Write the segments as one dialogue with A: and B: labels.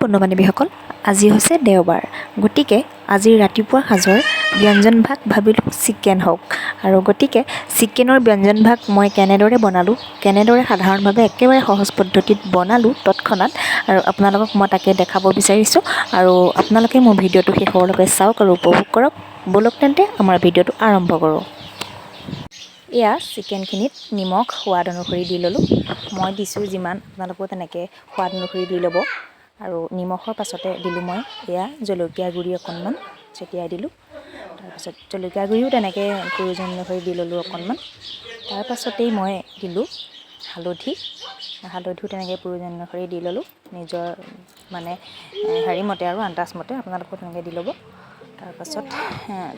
A: বন্ধু বান্ধৱীসকল, আজি হৈছে দেওবাৰ। গতিকে আজি ৰাতিপুৱা সাঁজৰ ব্যঞ্জনভাগ ভাবিলোঁ চিকেন হওক। আৰু গতিকে চিকেনৰ ব্যঞ্জনভাগ মই কেনেদৰে বনালোঁ, কেনেদৰে সাধাৰণভাৱে একেবাৰে সহজ পদ্ধতিত বনালোঁ তৎক্ষণাত, আৰু আপোনালোকক মই তাকে দেখাব বিচাৰিছোঁ। আৰু আপোনালোকে মোৰ ভিডিঅ'টো শেষৰলৈকে চাওক আৰু উপভোগ কৰক। ব'লক তেন্তে, আমাৰ ভিডিঅ'টো আৰম্ভ কৰোঁ। এয়া চিকেনখিনিত নিমখ সোৱাদ অনুসৰি দি ল'লোঁ। মই দিছোঁ যিমান, আপোনালোকেও তেনেকৈ সোৱাদ অনুসৰি দি ল'ব। আৰু নিমখৰ পাছতে দিলোঁ মই এয়া জলকীয়া গুড়ি অকণমান ছটিয়াই দিলোঁ। তাৰপাছত জলকীয়া গুড়িও তেনেকৈ প্ৰয়োজন অনুসৰি দি ল'লোঁ অকণমান। তাৰপাছতেই মই দিলোঁ হালধি। হালধিও তেনেকৈ প্ৰয়োজন অনুসৰি দি ল'লোঁ, নিজৰ মানে হেৰি মতে আৰু আন্দাজ মতে আপোনালোকেও তেনেকৈ দি ল'ব।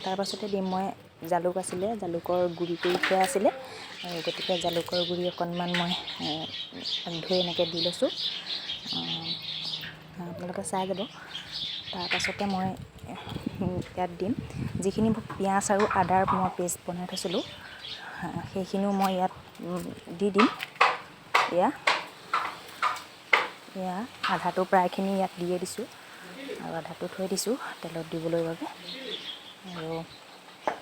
A: তাৰপাছতে দিম মই জালুক আছিলে, জালুকৰ গুড়ি কৰি থোৱা আছিলে আৰু গতিকে জালুকৰ গুড়ি অকণমান মই ধুই এনেকৈ দি লৈছোঁ। আপোনালোকে চাই যাব। তাৰপাছতে মই ইয়াত দিম যিখিনি পিঁয়াজ আৰু আদাৰ মই পেষ্ট বনাই থৈছিলোঁ, সেইখিনিও মই ইয়াত দি দিম। এয়া এয়া আধাটো প্ৰায়খিনি ইয়াত দিয়ে দিছোঁ আৰু আধাটো থৈ দিছোঁ তেলত দিবলৈ বাবে। আৰু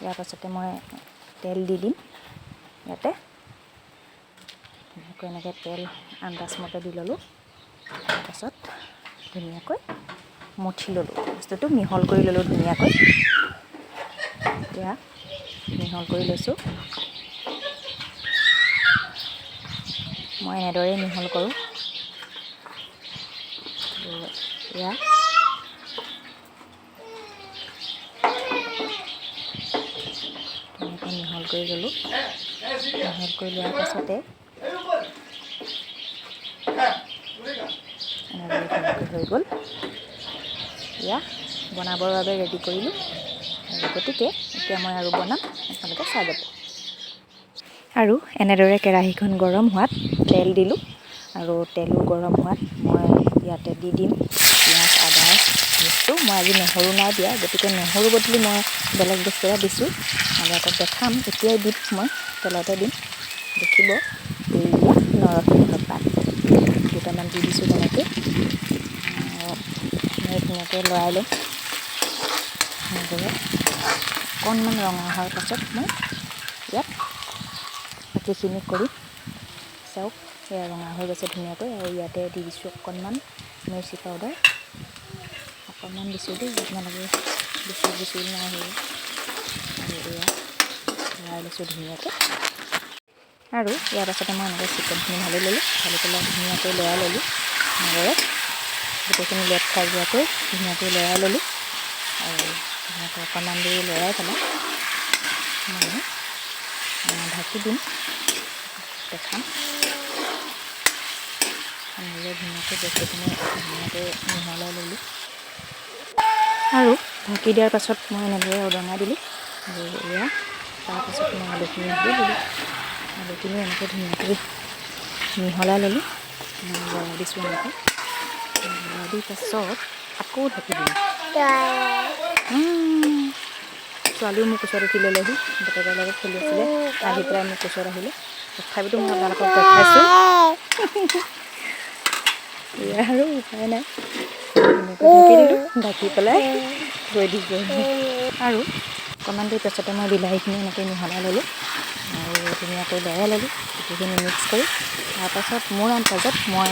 A: ইয়াৰ পাছতে মই তেল দি দিম ইয়াতে ধুনীয়াকৈ। এনেকৈ তেল আন্দাজমতে দি ল'লোঁ। তাৰপাছত ধুনীয়াকৈ মঠি ল'লোঁ, বস্তুটো মিহল কৰি ল'লোঁ ধুনীয়াকৈ। এয়া মিহল কৰি লৈছোঁ। মই এনেদৰেই মিহল কৰোঁ। এয়া ধুনীয়াকৈ মিহল কৰি ল'লোঁ। মিহল কৰি লোৱাৰ পাছতে এনেদৰে ধুনীয়াকৈ হৈ গ'ল। এয়া বনাবৰ বাবে ৰেডি কৰিলোঁ আৰু গতিকে এতিয়া মই আৰু বনাম, আপোনালোকে চাই যাব। আৰু এনেদৰে কেৰাহীখন গৰম হোৱাত তেল দিলোঁ আৰু তেলো গৰম হোৱাত মই ইয়াতে দি দিম পিঁয়াজ আদাৰ বস্তু। মই আজি নহৰু নাই দিয়া, গতিকে নহৰু বদলি মই বেলেগ বস্তু এটা দিছোঁ, আপোনালোকক দেখাম। এতিয়াই দিম, মই তেলতে দিম, দেখিব। এয়া নৰসিংহ পাত দুটামান দি দিছোঁ তেনেকৈ। মই ধুনীয়াকৈ লৰাই ল'ম এনেদৰে। অকণমান ৰঙা হোৱাৰ পাছত মই ইয়াত বাকীখিনি কৰিম। চাওক, এয়া ৰঙা হৈ গৈছে ধুনীয়াকৈ। আৰু ইয়াতে দি দিছোঁ অকণমান মিৰ্চি পাউডাৰ, অকণমান দিছোঁ দেই, আপোনালোকে বেছি বেছি নাই। আৰু এয়া লৰাই লৈছোঁ ধুনীয়াকৈ। আৰু ইয়াৰ পাছতে মই এনেকৈ চিকেনখিনি ঢালি ল'লোঁ। ঢালি পেলাই ধুনীয়াকৈ লৰাই ল'লোঁ এনেদৰে, গোটেইখিনি লেপ খাই যোৱাকৈ ধুনীয়াকৈ লৰাই ল'লোঁ। আৰু ধুনীয়াকৈ অকণমান দেৰি লৰাই পেলাই মই ঢাকি দিম, দেখাম। এনেদৰে ধুনীয়াকৈ বস্তুখিনি ধুনীয়াকৈ মিহলাই ল'লোঁ। আৰু ঢাকি দিয়াৰ পাছত মই এনেদৰে উদঙাই দিলোঁ। আৰু এয়া তাৰপাছত মই আলুখিনি দি দিলোঁ। আলুখিনি এনেকৈ ধুনীয়াকৈ মিহলাই ল'লোঁ, লৰাই দিছোঁ এনেকৈ। লৰাই দি পাছত আকৌ ঢাকি দিলোঁ। ছোৱালীও মোৰ কোচত উঠি ল'লেহি, বাপেকৰ লগত খেলি আছিলে, আহি পেলাই মোৰ কোচত আহিলে। তথাপিতো মই আপোনালোকক দেখাইছোঁ। এয়া আৰু উপায় নাই, ধুনীয়াকৈ ঢাকি দিলোঁ, ঢাকি পেলাই থৈ দিছোঁ। আৰু অকণমান দেৰি পাছতে মই বিলাহীখিনি এনেকৈ মিহলাই ল'লোঁ আৰু ধুনীয়াকৈ লৰাই ল'লোঁ গোটেইখিনি মিক্স কৰি। তাৰপাছত মোৰ আন্দাজত মই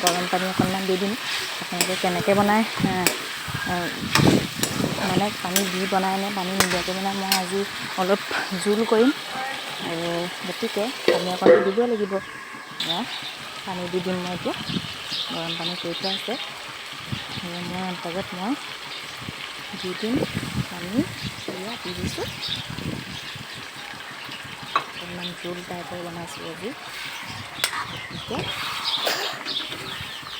A: গৰম পানী অকণমান দি দিম। আপোনালোকে কেনেকৈ বনায়, মানে পানী দি বনায় নে পানী নিদিয়াকৈ বনায়, মই আজি অলপ জোল কৰিম আৰু গতিকে পানী অকণটো দিবই লাগিব। পানী দি দিম মই এতিয়া, গৰম পানী কৰি থোৱা আছে। আৰু মোৰ আন্দাজত মই দি দিম পানী। এয়া দি দিছোঁ অকণমান, জোল টাইপৰ বনাইছোঁ আজি। গতিকে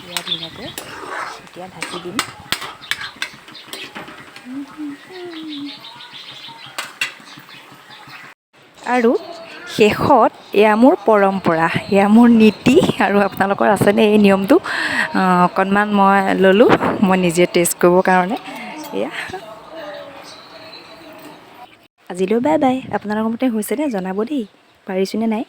A: এয়া ধুনীয়াকৈ এতিয়া ঢাকি দিম। আৰু শেষত এয়া মোৰ পৰম্পৰা, এয়া মোৰ নীতি। আৰু আপোনালোকৰ আছেনে এই নিয়মটো? অকণমান মই ল'লোঁ, মই নিজে টেষ্ট কৰিবৰ কাৰণে। এয়া আজিলৈ বাই বাই। আপোনালোকৰ মতে হৈছেনে জনাব দেই, পাৰিছোঁনে নাই।